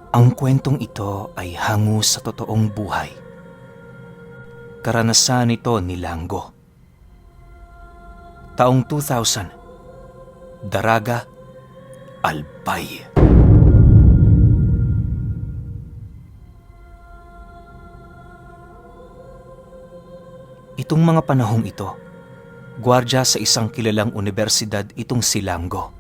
Ang kwentong ito ay hango sa totoong buhay. Karanasan ito ni Langgo. Taong 2000, Daraga, Albay. Itong mga panahong ito, gwardiya sa isang kilalang universidad itong si Langgo.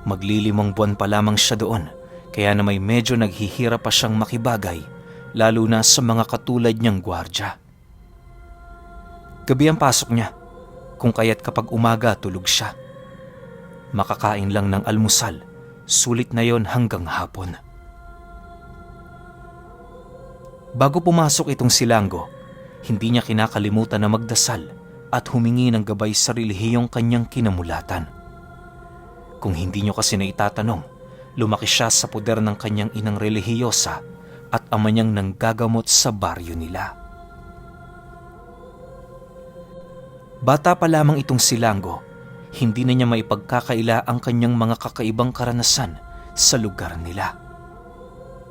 Maglilimang buwan pa lamang siya doon, kaya na may medyo naghihirap pa siyang makibagay, lalo na sa mga katulad niyang gwardiya. Gabi ang pasok niya, kung kaya't kapag umaga tulog siya. Makakain lang ng almusal, sulit na yon hanggang hapon. Bago pumasok itong si Langgo, hindi niya kinakalimutan na magdasal at humingi ng gabay sa relihiyong kanyang kinamulatan. Kung hindi niyo kasi naitatanong, lumaki siya sa poder ng kanyang inang relihiyosa at ama niyang nanggagamot sa baryo nila. Bata pa lamang itong si Langgo, hindi na niya maipagkakaila ang kanyang mga kakaibang karanasan sa lugar nila.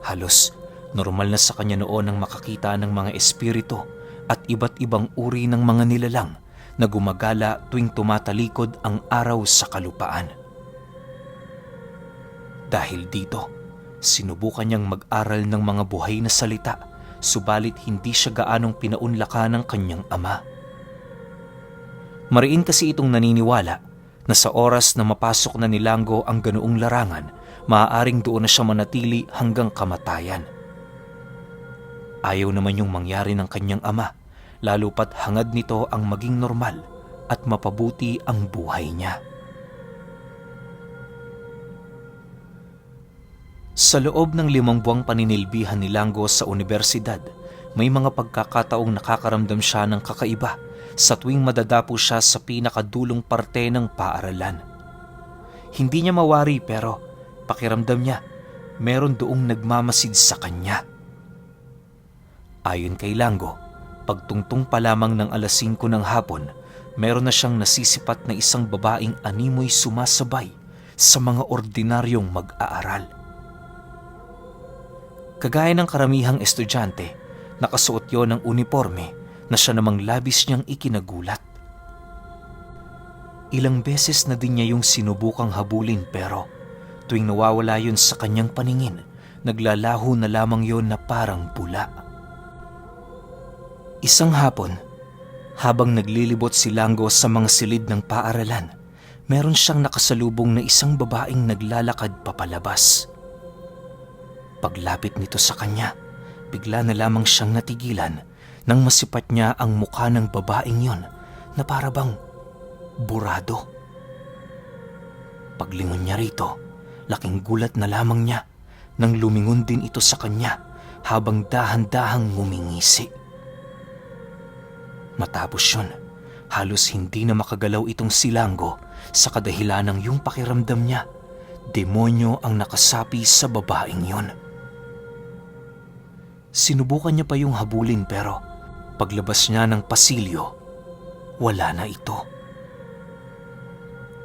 Halos normal na sa kanya noon ang makakita ng mga espiritu at iba't ibang uri ng mga nilalang na gumagala tuwing tumatalikod ang araw sa kalupaan. Dahil dito, sinubukan niyang mag-aral ng mga buhay na salita, subalit hindi siya gaanong pinaunlakan ng kanyang ama. Mariin kasi itong naniniwala na sa oras na mapasok na ni Langgo ang ganoong larangan, maaaring doon na siya manatili hanggang kamatayan. Ayaw naman yung mangyari ng kanyang ama, lalo pat hangad nito ang maging normal at mapabuti ang buhay niya. Sa loob ng 5 buwang paninilbihan ni Langgo sa universidad, may mga pagkakataong nakakaramdam siya ng kakaiba sa tuwing madadapo siya sa pinakadulong parte ng paaralan. Hindi niya mawari pero pakiramdam niya meron doong nagmamasid sa kanya. Ayon kay Langgo, pagtungtong pa lamang ng alas 5 ng hapon, meron na siyang nasisipat na isang babaeng animoy sumasabay sa mga ordinaryong mag-aaral. Kagaya ng karamihang estudyante, nakasuot yon ng uniforme na siya namang labis niyang ikinagulat. Ilang beses na din niya yung sinubukang habulin pero tuwing nawawala yon sa kanyang paningin, naglalaho na lamang yon na parang bula. Isang hapon, habang naglilibot si Langgo sa mga silid ng paaralan, meron siyang nakasalubong na isang babaeng naglalakad papalabas. Paglapit nito sa kanya, bigla na lamang siyang natigilan nang masipat niya ang mukha ng babaeng yon na para bang burado. Paglingon niya rito, laking gulat na lamang niya nang lumingon din ito sa kanya habang dahan-dahang ngumingisi. Matapos yun, halos hindi na makagalaw itong si Langgo sa kadahilanang yung pakiramdam niya, demonyo ang nakasapi sa babaeng yon. Sinubukan niya pa yung habulin pero paglabas niya ng pasilyo, wala na ito.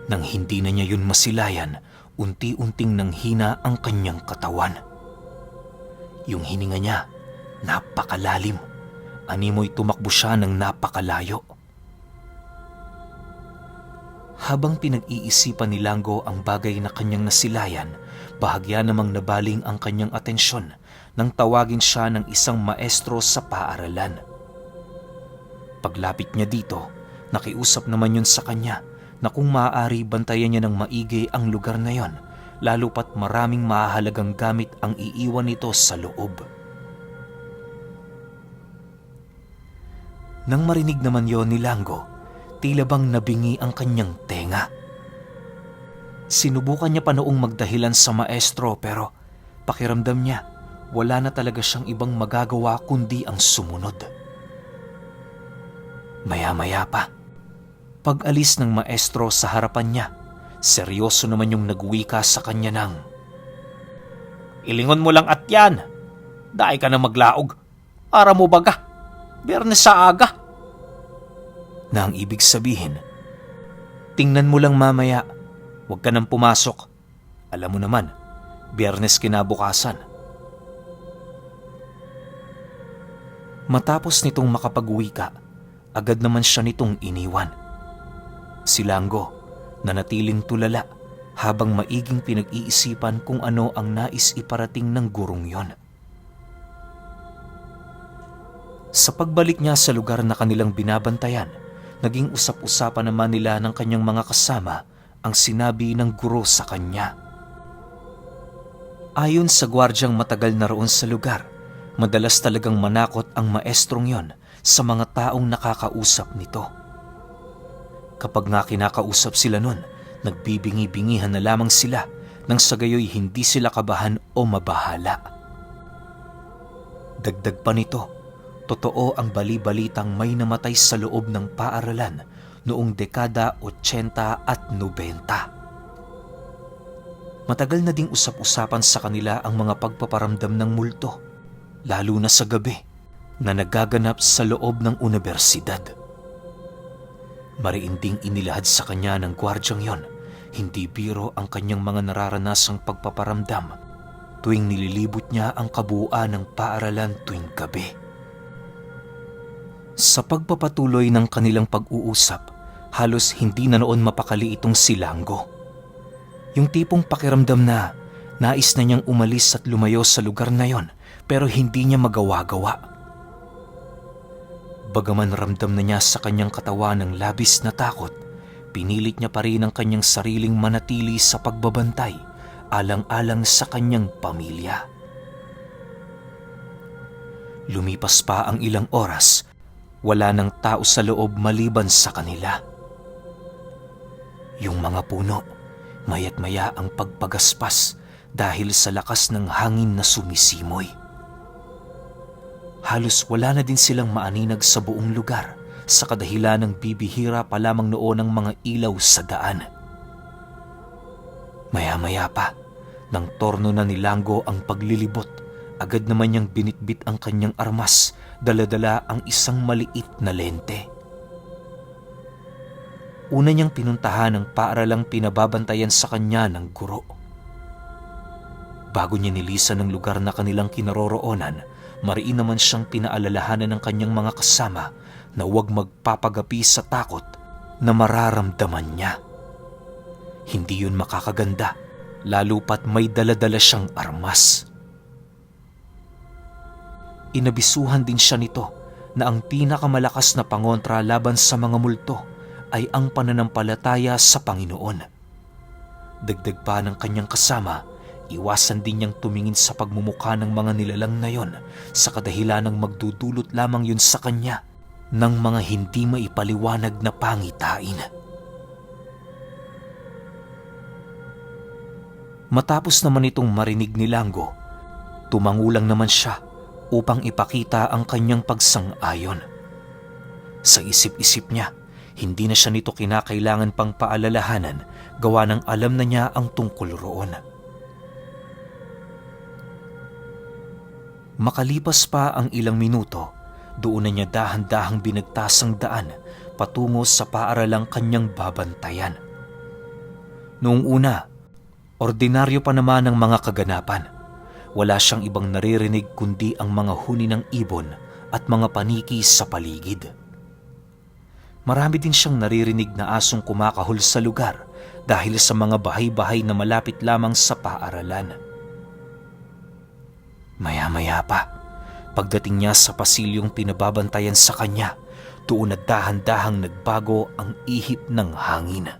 Nang hindi na niya yun masilayan, unti-unting nanghina ang kanyang katawan. Yung hininga niya, napakalalim. Animoy tumakbo siya ng napakalayo. Habang pinag-iisipan ni Langgo ang bagay na kanyang nasilayan, bahagya namang nabaling ang kanyang atensyon nang tawagin siya ng isang maestro sa paaralan. Paglapit niya dito, nakiusap naman yun sa kanya na kung maaari bantayan niya ng maigi ang lugar na yon, lalo pat maraming mahalagang gamit ang iiwan nito sa loob. Nang marinig naman yon ni Langgo, tila bang nabingi ang kanyang tenga. Sinubukan niya pa noong magdahilan sa maestro pero pakiramdam niya wala na talaga siyang ibang magagawa kundi ang sumunod. Maya-maya pa, pag-alis ng maestro sa harapan niya, seryoso naman yung nagwika sa kanya ng, "Ilingon mo lang at yan! Dahil ka na maglaog! Ara mo baga! Biyernes sa aga!" Na ang ibig sabihin, tingnan mo lang mamaya, huwag ka nang pumasok. Alam mo naman, Biyernes kinabukasan. Matapos nitong makapag-uwi ka, agad naman siya nitong iniwan. Si Langgo, nanatiling tulala habang maiging pinag-iisipan kung ano ang nais iparating ng gurong yon. Sa pagbalik niya sa lugar na kanilang binabantayan, naging usap-usapan naman nila ng kanyang mga kasama ang sinabi ng guro sa kanya. Ayon sa gwardyang matagal na roon sa lugar, madalas talagang manakot ang maestrong yon sa mga taong nakakausap nito. Kapag nga kinakausap sila nun, nagbibingi-bingihan na lamang sila nang sa gayoy hindi sila kabahan o mabahala. Dagdag pa nito, totoo ang bali-balitang may namatay sa loob ng paaralan noong dekada 80 at 90. Matagal na ding usap-usapan sa kanila ang mga pagpaparamdam ng multo, lalo na sa gabi, na nagaganap sa loob ng unibersidad. Mariinding inilahad sa kanya ng gwardyang yon, hindi biro ang kanyang mga nararanasang pagpaparamdam tuwing nililibot niya ang kabuuan ng paaralan tuwing gabi. Sa pagpapatuloy ng kanilang pag-uusap, halos hindi na noon mapakali itong si Langgo. Yung tipong pakiramdam na nais na niyang umalis at lumayo sa lugar na yon pero hindi niya magawa-gawa. Bagaman ramdam na niya sa kanyang katawan ng labis na takot, pinilit niya pa rin ang kanyang sariling manatili sa pagbabantay alang-alang sa kanyang pamilya. Lumipas pa ang ilang oras, wala nang tao sa loob maliban sa kanila. Yung mga puno, maya't maya ang pagpagaspas dahil sa lakas ng hangin na sumisimoy. Halos wala na din silang maaninag sa buong lugar sa kadahilan ng bibihira pa lamang noon ng mga ilaw sa daan. Maya-maya pa, nang torno na ni Langgo ang paglilibot, agad naman niyang binitbit ang kanyang armas, dala-dala ang isang maliit na lente. Una niyang pinuntahan ang paaralang pinababantayan sa kanya ng guro. Bago niya nilisan ang lugar na kanilang kinaroroonan, mariin naman siyang pinaalalahanan ng kanyang mga kasama na huwag magpapagapi sa takot na mararamdaman niya. Hindi yun makakaganda, lalo pat may dala-dala siyang armas. Inabisuhan din siya nito na ang pinakamalakas na pangontra laban sa mga multo ay ang pananampalataya sa Panginoon. Dagdag pa ng kanyang kasama, iwasan din niyang tumingin sa pagmumukha ng mga nilalang na yon sa kadahilan ng magdudulot lamang yun sa kanya ng mga hindi maipaliwanag na pangitain. Matapos naman itong marinig ni Langgo, tumangulang naman siya upang ipakita ang kanyang pagsang-ayon. Sa isip-isip niya, hindi na siya nito kinakailangan pang paalalahanan gawa ng alam na niya ang tungkol roon. Makalipas pa ang ilang minuto, doon na niya dahan-dahang binagtas ang daan patungo sa paaralang kanyang babantayan. Noong una, ordinaryo pa naman ang mga kaganapan. Wala siyang ibang naririnig kundi ang mga huni ng ibon at mga paniki sa paligid. Marami din siyang naririnig na asong kumakahol sa lugar dahil sa mga bahay-bahay na malapit lamang sa paaralan. Maya-maya pa, pagdating niya sa pasilyong pinababantayan sa kanya, doon na dahan-dahang nagbago ang ihip ng hangin.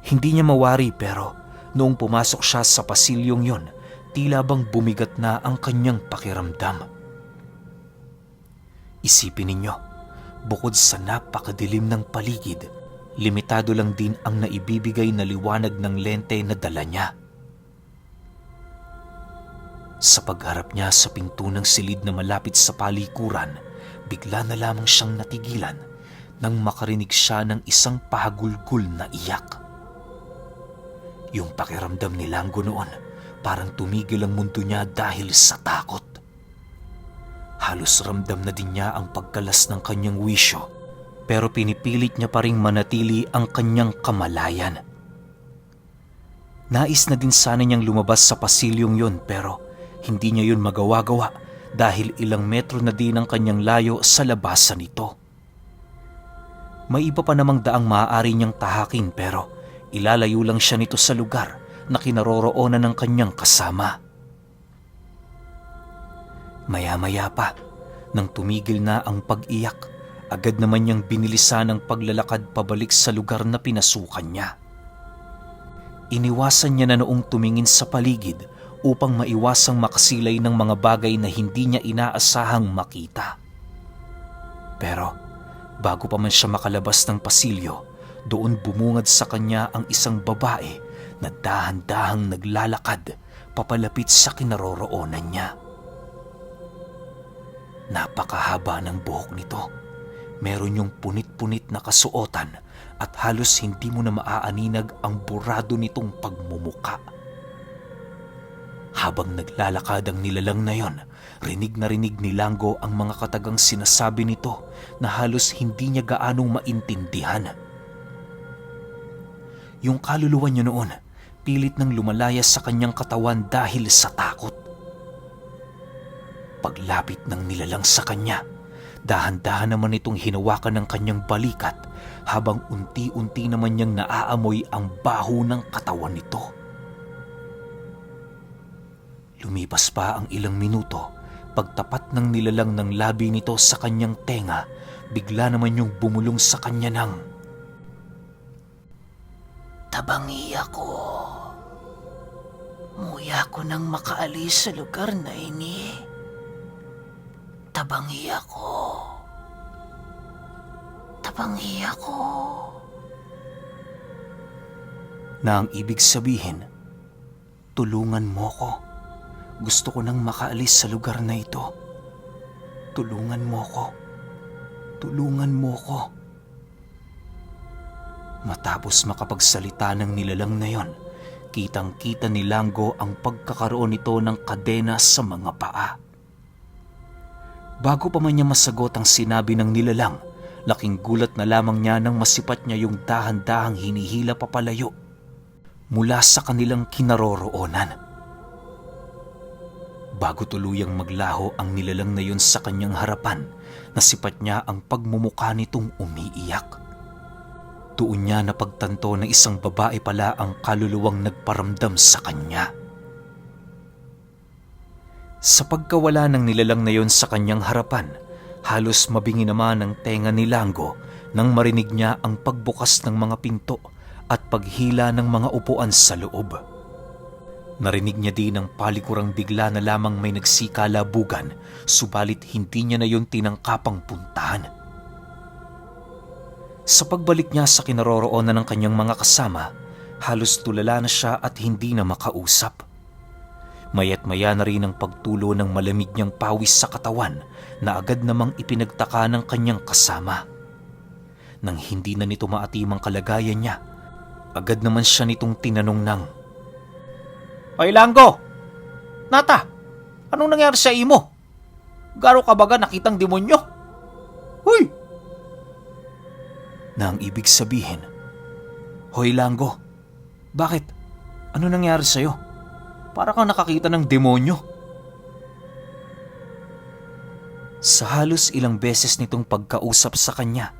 Hindi niya mawari pero noong pumasok siya sa pasilyong yon, tila bang bumigat na ang kanyang pakiramdam. Isipin ninyo, bukod sa napakadilim ng paligid, limitado lang din ang naibibigay na liwanag ng lente na dala niya. Sa pagharap niya sa pinto ng silid na malapit sa palikuran, bigla na lamang siyang natigilan nang makarinig siya ng isang pahagulgul na iyak. Yung pakiramdam ni Langgo noon, parang tumigil ang mundo niya dahil sa takot. Halos ramdam na din niya ang pagkalas ng kanyang wisyo, pero pinipilit niya pa ring manatili ang kanyang kamalayan. Nais na din sana niyang lumabas sa pasilyong yun pero hindi niya yun magawa-gawa dahil ilang metro na din ang kanyang layo sa labasan nito. May iba pa namang daang maaari niyang tahakin pero ilalayo lang siya nito sa lugar na kinaroroonan ng kanyang kasama. Maya-maya pa, nang tumigil na ang pag-iyak, agad naman niyang binilisan ang paglalakad pabalik sa lugar na pinasukan niya. Iniwasan niya na noong tumingin sa paligid upang maiwasang makasilay ng mga bagay na hindi niya inaasahang makita. Pero bago pa man siya makalabas ng pasilyo, doon bumungad sa kanya ang isang babae na dahan-dahang naglalakad papalapit sa kinaroroonan niya. Napakahaba ng buhok nito. Meron yung punit-punit na kasuotan at halos hindi mo na maaaninag ang burado nitong pagmumuka. Habang naglalakad ang nilalang na yon, rinig na rinig ni Langgo ang mga katagang sinasabi nito na halos hindi niya gaanong maintindihan. Yung kaluluwa niya noon, pilit nang lumalaya sa kanyang katawan dahil sa takot. Paglapit ng nilalang sa kanya, dahan-dahan naman itong hinawakan ng kanyang balikat habang unti-unti naman niyang naaamoy ang baho ng katawan nito. Lumipas pa ang ilang minuto, pagtapat ng nilalang ng labi nito sa kanyang tenga, bigla naman yung bumulong sa kanya ng, "Tabangi ako. Muya ko nang makaalis sa lugar na ini. Tabangi ako. Tabangi ako." Na ang ibig sabihin, tulungan mo ko. Gusto ko nang makaalis sa lugar na ito. Tulungan mo ko. Tulungan mo ko. Matapos makapagsalita ng nilalang na yon, kitang-kita ni Langgo ang pagkakaroon nito ng kadena sa mga paa. Bago pa man niya masagot ang sinabi ng nilalang, laking gulat na lamang niya nang masipat niya yung dahan-dahang hinihila papalayo mula sa kanilang kinaroroonan. Bago tuluyang maglaho ang nilalang na yun sa kanyang harapan, nasipat niya ang pagmumukha nitong umiiyak. Doon niya napagtanto na isang babae pala ang kaluluwang nagparamdam sa kanya. Sa pagkawala ng nilalang na yon sa kanyang harapan, halos mabingi naman ang tenga ni Langgo nang marinig niya ang pagbukas ng mga pinto at paghila ng mga upuan sa loob. Narinig niya din ang palikurang bigla na lamang may nagsikalabugan, subalit hindi niya na yon tinangkapang puntahan. Sa pagbalik niya sa kinaroroonan ng kanyang mga kasama, halos tulala na siya at hindi na makausap. Maya't maya na rin ang pagtulo ng malamig niyang pawis sa katawan na agad namang ipinagtaka ng kanyang kasama. Nang hindi na nito maatim ang kalagayan niya, agad naman siya nitong tinanong ng, "Hoy Langgo! Nata! Anong nangyari sa imo? Garo ka baga nakitang demonyo? Huy!" Na ang ibig sabihin, "Hoy Langgo, bakit? Ano nangyari sa'yo? Para kang nakakita ng demonyo." Sa halos ilang beses nitong pagkausap sa kanya,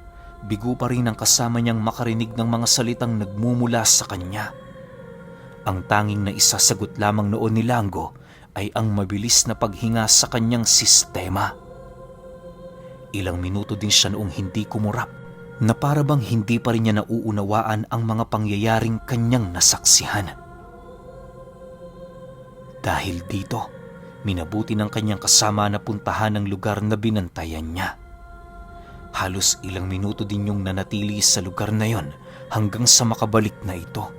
bigo pa rin ang kasama niyang makarinig ng mga salitang nagmumula sa kanya. Ang tanging na isasagot lamang noon ni Langgo ay ang mabilis na paghinga sa kanyang sistema. Ilang minuto din siya noong hindi kumurap na para bang hindi pa rin niya nauunawaan ang mga pangyayaring kanyang nasaksihan. Dahil dito, minabuti ng kanyang kasama na puntahan ang lugar na binantayan niya. Halos ilang minuto din yung nanatili sa lugar na yon hanggang sa makabalik na ito.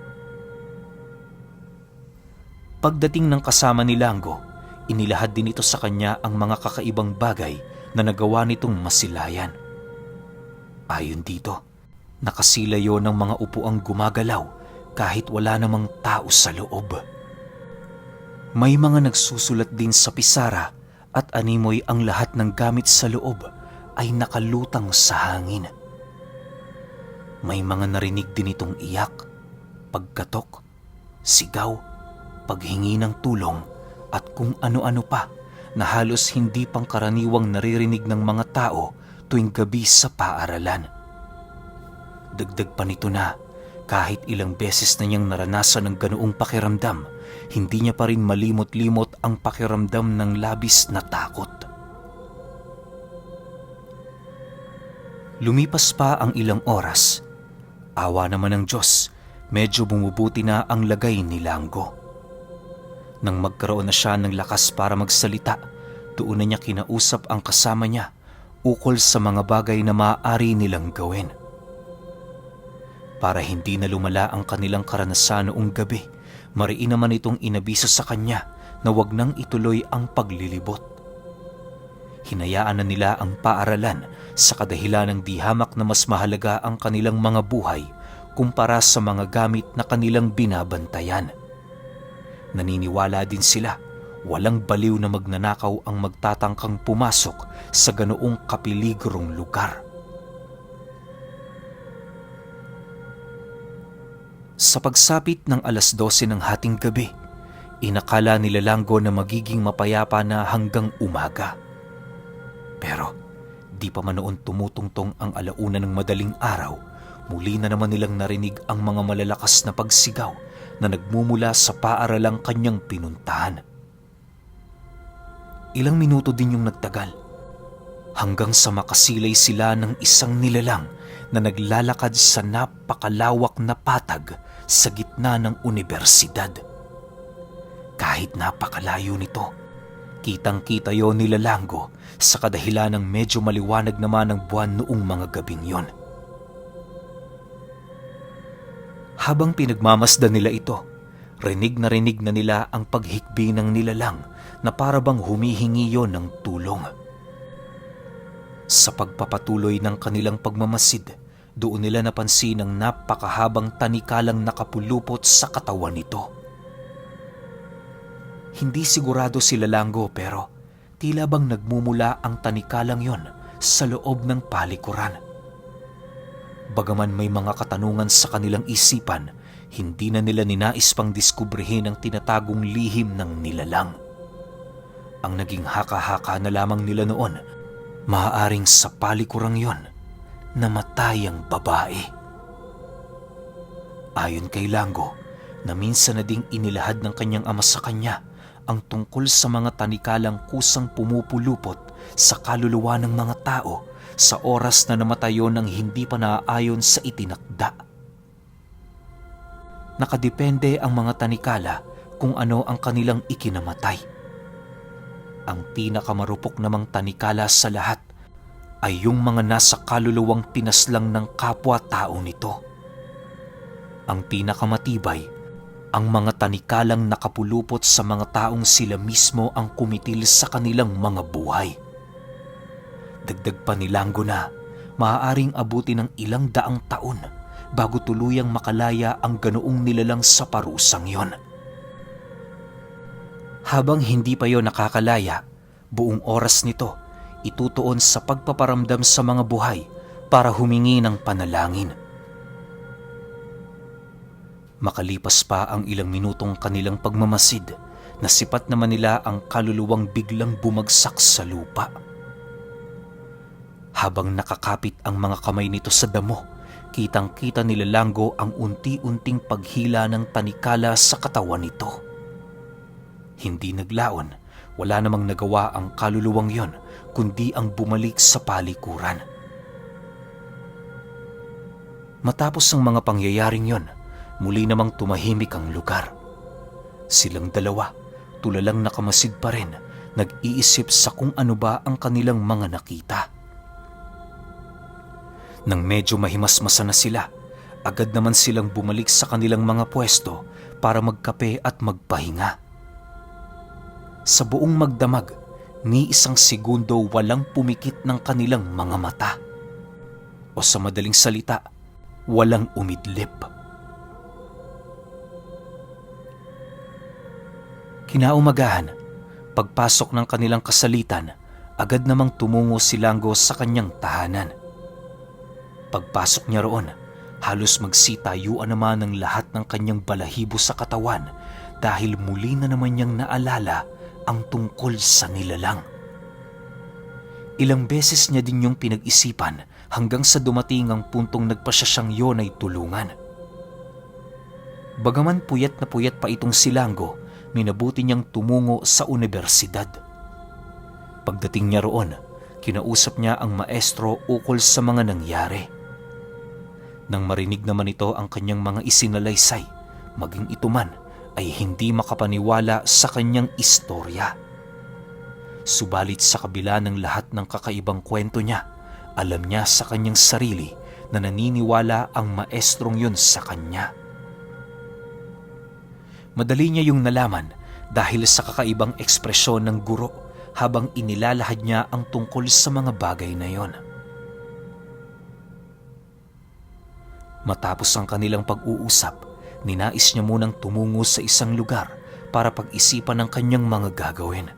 Pagdating ng kasama ni Langgo, inilahad din ito sa kanya ang mga kakaibang bagay na nagawa nitong masilayan. Ayon dito, nakasilayo ng mga upuang gumagalaw kahit wala namang tao sa loob. May mga nagsusulat din sa pisara at animoy ang lahat ng gamit sa loob ay nakalutang sa hangin. May mga narinig din itong iyak, pagkatok, sigaw, paghingi ng tulong at kung ano-ano pa na halos hindi pangkaraniwang naririnig ng mga tao tuwing gabi sa paaralan. Dagdag pa nito na kahit ilang beses na niyang naranasan ng ganoong pakiramdam, hindi niya pa rin malimot-limot ang pakiramdam ng labis na takot. Lumipas pa ang ilang oras. Awa naman ng Diyos, medyo bumubuti na ang lagay ni Langgo. Nang magkaroon na siya ng lakas para magsalita, doon na niya kinausap ang kasama niya ukol sa mga bagay na maaari nilang gawin. Para hindi na lumala ang kanilang karanasan noong gabi, mariin naman itong inabiso sa kanya na wag nang ituloy ang paglilibot. Hinayaan na nila ang paaralan sa kadahilan ng di hamak na mas mahalaga ang kanilang mga buhay kumpara sa mga gamit na kanilang binabantayan. Naniniwala din sila, walang baliw na magnanakaw ang magtatangkang pumasok sa ganoong kapiligrong lugar. Sa pagsapit ng 12:00 ng hating gabi, inakala nila Langgo na magiging mapayapa na hanggang umaga. Pero di pa man noon tumutungtong ang 1:00 ng madaling araw, muli na naman nilang narinig ang mga malalakas na pagsigaw na nagmumula sa paaralang kanyang pinuntahan. Ilang minuto din yung nagtagal, hanggang sa makasilay sila ng isang nilalang na naglalakad sa napakalawak na patag sa gitna ng unibersidad. Kahit napakalayo nito, kitang-kita yon nila Langgo sa kadahilan ng medyo maliwanag naman ang buwan noong mga gabing yon. Habang pinagmamasdan nila ito, rinig na nila ang paghikbi ng nilalang na parabang humihingi yon ng tulong. Sa pagpapatuloy ng kanilang pagmamasid, doon nila napansin ang napakahabang tanikalang nakapulupot sa katawan nito. Hindi sigurado sila Langgo pero tila bang nagmumula ang tanikalang yon sa loob ng palikuran. Bagaman may mga katanungan sa kanilang isipan, hindi na nila ninais pang diskubrihin ang tinatagong lihim ng nilalang. Ang naging haka-haka na lamang nila noon, maaaring sa palikurang yon, namatay ang babae. Ayon kay Langgo, na minsan na ding inilahad ng kanyang ama sa kanya ang tungkol sa mga tanikalang kusang pumupulupot sa kaluluwa ng mga tao sa oras na namatayo ng hindi pa naaayon sa itinakda. Nakadepende ang mga tanikala kung ano ang kanilang ikinamatay. Ang pinakamarupok namang tanikala sa lahat ay yung mga nasa kaluluwang pinaslang ng kapwa-tao nito. Ang pinakamatibay, ang mga tanikalang nakapulupot sa mga taong sila mismo ang kumitil sa kanilang mga buhay. Dagdag pa ni Langgo na maaaring abutin ng ilang daang taon bago tuluyang makalaya ang ganoong nilalang sa parusang yon. Habang hindi pa yon nakakalaya, buong oras nito itutuon sa pagpaparamdam sa mga buhay para humingi ng panalangin. Makalipas pa ang ilang minutong kanilang pagmamasid, nasipat naman nila ang kaluluwang biglang bumagsak sa lupa. Habang nakakapit ang mga kamay nito sa damo, kitang-kita nila Langgo ang unti-unting paghila ng tanikala sa katawan nito. Hindi naglaon, wala namang nagawa ang kaluluwang yon kundi ang bumalik sa palikuran. Matapos ang mga pangyayaring yon, muli namang tumahimik ang lugar. Silang dalawa, tulalang nakamasid pa rin, nag-iisip sa kung ano ba ang kanilang mga nakita. Nang medyo mahimasmasa na sila, agad naman silang bumalik sa kanilang mga pwesto para magkape at magpahinga. Sa buong magdamag, ni isang segundo walang pumikit ng kanilang mga mata. O sa madaling salita, walang umidlip. Kinaumagahan, pagpasok ng kanilang kasalitan, agad namang tumungo si Langgo sa kanyang tahanan. Pagpasok niya roon, Halos magsitayuan naman ng lahat ng kanyang balahibo sa katawan dahil muli na naman niyang naalala ang tungkol sa nilalang. Ilang beses niya din yung pinag-isipan hanggang sa dumating ang puntong nagpasya siyang yon ay tulungan. Bagaman puyat na puyat pa itong si Langgo, minabuti niyang tumungo sa universidad. Pagdating niya roon, kinausap niya ang maestro ukol sa mga nangyari. Nang marinig naman ito ang kanyang mga isinalaysay, maging ito man ay hindi makapaniwala sa kanyang istorya. Subalit sa kabila ng lahat ng kakaibang kwento niya, alam niya sa kanyang sarili na naniniwala ang maestrong yun sa kanya. Madali niya yung nalaman dahil sa kakaibang ekspresyon ng guro habang inilalahad niya ang tungkol sa mga bagay na yon. Matapos ang kanilang pag-uusap, ninais niya munang tumungo sa isang lugar para pag-isipan ang kanyang mga gagawin.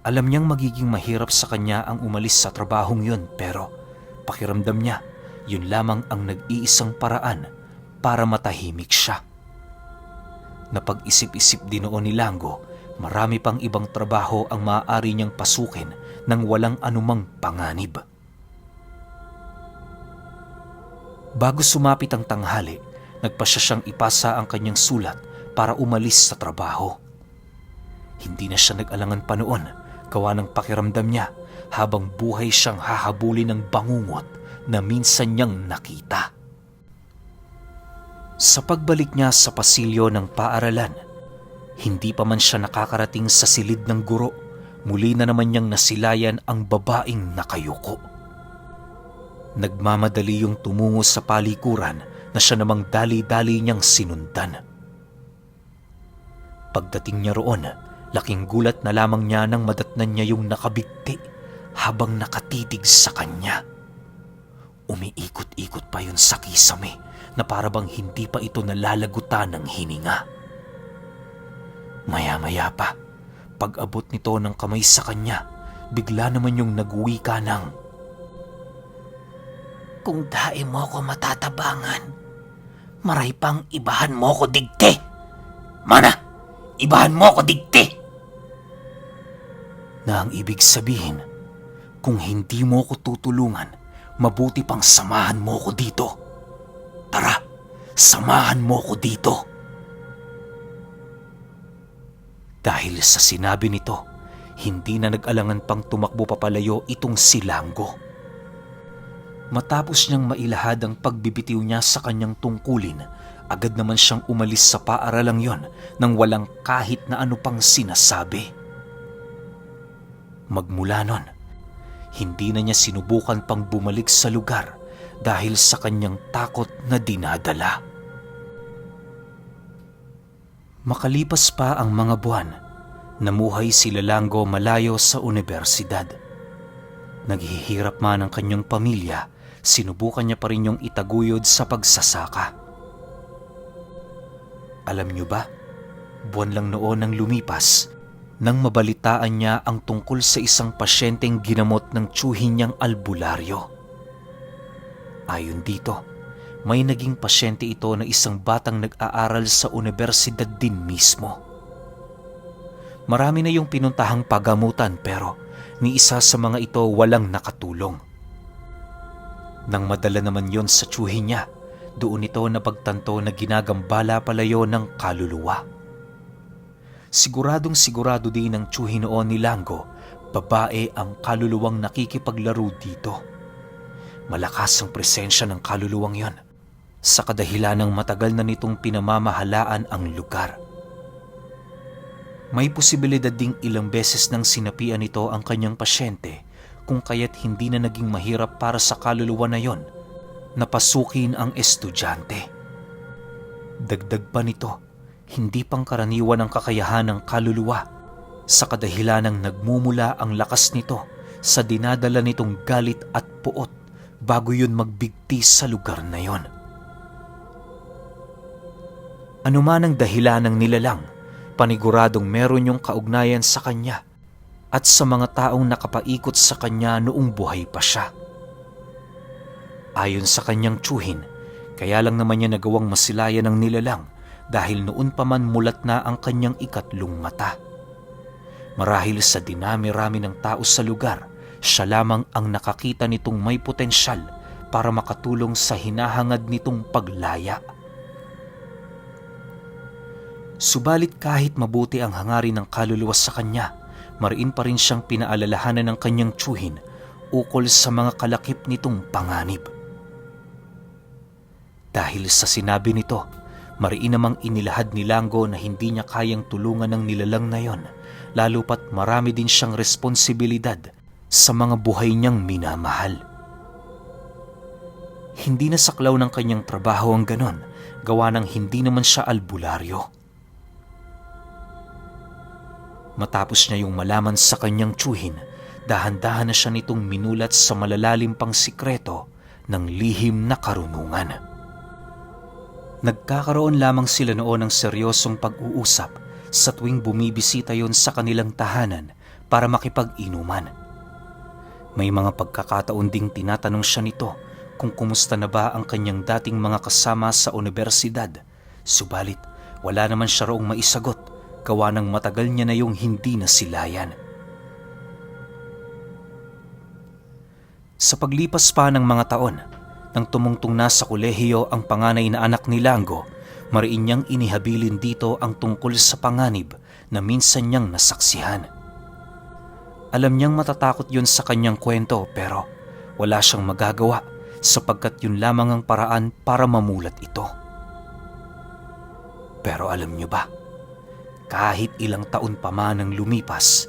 Alam niyang magiging mahirap sa kanya ang umalis sa trabahong yun pero pakiramdam niya yun lamang ang nag-iisang paraan para matahimik siya. Napag-isip-isip din noon ni Langgo, marami pang ibang trabaho ang maaari niyang pasukin nang walang anumang panganib. Bago sumapit ang tanghali, nagpasya siyang ipasa ang kanyang sulat para umalis sa trabaho. Hindi na siya nag-alangan pa noon, gawa ng pakiramdam niya habang buhay siyang hahabulin ng bangungot na minsan niyang nakita. Sa pagbalik niya sa pasilyo ng paaralan, hindi pa man siya nakakarating sa silid ng guro, muli na naman niyang nasilayan ang babaeng nakayuko. Nagmamadali yung tumungo sa palikuran na siya namang dali-dali niyang sinundan. Pagdating niya roon, laking gulat na lamang niya nang madatnan niya yung nakabigti habang nakatitig sa kanya. Umiikot-ikot pa yun sa kisame na parabang hindi pa ito nalalagutan ng hininga. Maya-maya pa, pag-abot nito ng kamay sa kanya, bigla naman yung nagwika ng, "Kung dai mo ko matatabangan, maray pang ibahan mo ko digte! Mana, ibahan mo ko digte!" Na ang ibig sabihin, kung hindi mo ko tutulungan, mabuti pang samahan mo ko dito. Tara, samahan mo ko dito. Dahil sa sinabi nito, hindi na nag-alangan pang tumakbo papalayo itong si Langgo. Matapos niyang mailahad ang pagbibitiw niya sa kanyang tungkulin, agad naman siyang umalis sa paaralang yon nang walang kahit na ano pang sinasabi. Magmula nun, hindi na niya sinubukan pang bumalik sa lugar dahil sa kanyang takot na dinadala. Makalipas pa ang mga buwan, namuhay si Langgo malayo sa universidad. Naghihirap man ang kanyang pamilya, sinubukan niya pa rin yung itaguyod sa pagsasaka. Alam niyo ba, buwan lang noon ang lumipas nang mabalitaan niya ang tungkol sa isang pasyenteng ginamot ng tiyuhin niyang albularyo. Ayon dito, may naging pasyente ito na isang batang nag-aaral sa universidad din mismo. Marami na yung pinuntahang pagamutan pero ni isa sa mga ito walang nakatulong. Nang madala naman yon sa tiyuhin niya, doon ito napagtanto na ginagambala pala yon ng kaluluwa. Siguradong sigurado din ng tiyuhin noon ni Langgo, babae ang kaluluwang nakikipaglaro dito. Malakas ang presensya ng kaluluwang yon, sa kadahilan ng matagal na nitong pinamamahalaan ang lugar. May posibilidad ding ilang beses nang sinapian nito ang kanyang pasyente kung kaya't hindi na naging mahirap para sa kaluluwa na yon na pasukin ang estudyante. Dagdag pa nito, hindi pangkaraniwan ang kakayahan ng kaluluwa sa kadahilan ng nagmumula ang lakas nito sa dinadala nitong galit at puot bago yun magbigti sa lugar na yon. Ano man ang dahilan ng nilalang, paniguradong meron yung kaugnayan sa kanya at sa mga taong nakapaikot sa kanya noong buhay pa siya. Ayon sa kanyang tsuhin, kaya lang naman niya nagawang masilayan ng nilalang dahil noon pa man mulat na ang kanyang ikatlong mata. Marahil sa dinami-rami ng tao sa lugar, siya lamang ang nakakita nitong may potensyal para makatulong sa hinahangad nitong paglaya. Subalit kahit mabuti ang hangarin ng kaluluwa sa kanya, mariin pa rin siyang pinaalalahanan ng kanyang tsuhin ukol sa mga kalakip nitong panganib. Dahil sa sinabi nito, mariin namang inilahad ni Langgo na hindi niya kayang tulungan ng nilalang na yon, lalo pat marami din siyang responsibilidad sa mga buhay niyang minamahal. Hindi na saklaw ng kanyang trabaho ang ganon, gawa ng hindi naman siya albularyo. Matapos niya yung malaman sa kanyang tsuhin, dahan-dahan na siya nitong minulat sa malalalim pang sikreto ng lihim na karunungan. Nagkakaroon lamang sila noon ng seryosong pag-uusap sa tuwing bumibisita yon sa kanilang tahanan para makipag-inuman. May mga pagkakataon ding tinatanong siya nito kung kumusta na ba ang kanyang dating mga kasama sa universidad, subalit wala naman siya roong maisagot gawa ng matagal niya na yung hindi nasilayan. Sa paglipas pa ng mga taon, nang tumungtong na sa kolehiyo ang panganay na anak ni Langgo, mariin niyang inihabilin dito ang tungkol sa panganib na minsan niyang nasaksihan. Alam niyang matatakot yun sa kanyang kwento pero wala siyang magagawa sapagkat yun lamang ang paraan para mamulat ito. Pero alam niyo ba, kahit ilang taon pa man ang lumipas,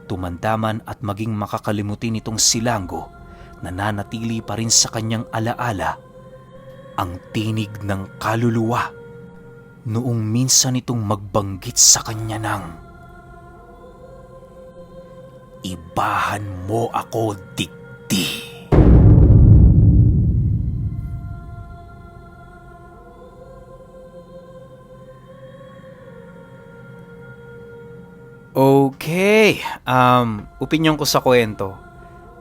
tumandaman at maging makakalimutin itong si Langgo, nananatili pa rin sa kanyang alaala ang tinig ng kaluluwa noong minsan itong magbanggit sa kanya ng, "Ibahan mo ako, dikti." Okay, opinyon ko sa kwento.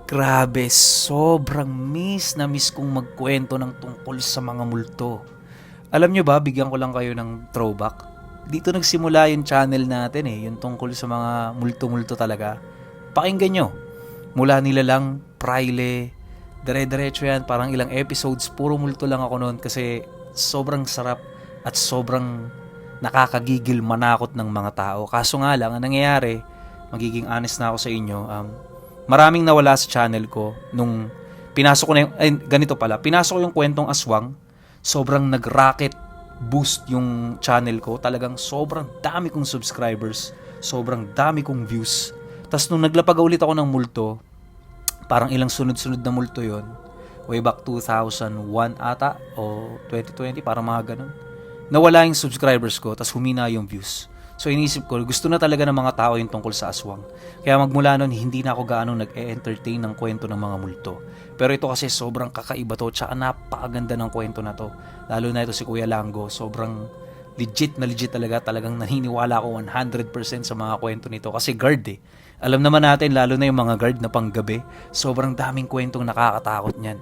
Grabe, sobrang miss kong magkwento ng tungkol sa mga multo. Alam nyo ba, bigyan ko lang kayo ng throwback. Dito nagsimula yung channel natin yung tungkol sa mga multo-multo talaga. Pakinggan nyo. Mula nilalang, praile, dire-diretso yan, parang ilang episodes, puro multo lang ako noon kasi sobrang sarap at sobrang nakakagigil manakot ng mga tao. Kaso nga lang, ang nangyayari, magiging honest na ako sa inyo, maraming nawala sa channel ko nung pinasok ko na ganito pala, pinasok ko yung kwentong aswang, sobrang nag-rocket boost yung channel ko, talagang sobrang dami kong subscribers, sobrang dami kong views. Tapos nung naglapag ulit ako ng multo, parang ilang sunod-sunod na multo yon, way back 2001 ata o 2020, parang mga ganun, nawala yung subscribers ko, tapos humina yung views. So inisip ko, gusto na talaga ng mga tao yung tungkol sa aswang. Kaya magmula nun, hindi na ako gaano nag-e-entertain ng kwento ng mga multo. Pero ito kasi sobrang kakaiba to, tsaka napakaganda ng kwento na to. Lalo na ito si Kuya Langgo, sobrang legit talaga. Talagang naniniwala ako 100% sa mga kwento nito. Kasi guard Alam naman natin, lalo na yung mga guard na panggabi, sobrang daming kwentong nakakatakot niyan.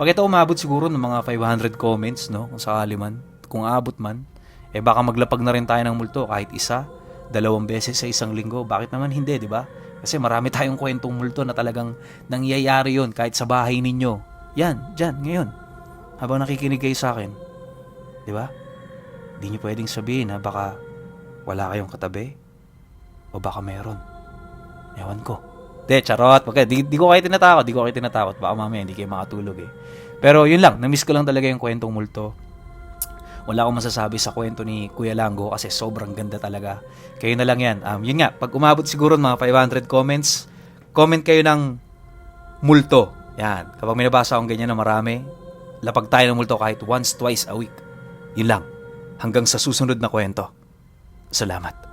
Pag ito umabot siguro ng mga 500 comments, no? Kung sakali man, kung abot man, baka maglapag na rin tayo ng multo kahit isa, 2 beses sa isang linggo. Bakit naman hindi, di ba? Kasi marami tayong kwentong multo na talagang nangyayari yon kahit sa bahay ninyo. Yan, dyan, ngayon. Habang nakikinig kayo sa akin. Di ba? Di nyo pwedeng sabihin na baka wala kayong katabi o baka meron. Ewan ko. Charot. Di ko kayo tinatakot. Baka mamaya hindi kayo makatulog Pero yun lang, namiss ko lang talaga yung kwentong multo. Wala akong masasabi sa kwento ni Kuya Langgo kasi sobrang ganda talaga. Kayo na lang yan. Yun nga, pag umabot siguro mga 500 comments, comment kayo ng multo. Yan. Kapag may nabasa akong ganyan na marami, lapag tayo ng multo kahit once, twice a week. Yun lang. Hanggang sa susunod na kwento. Salamat.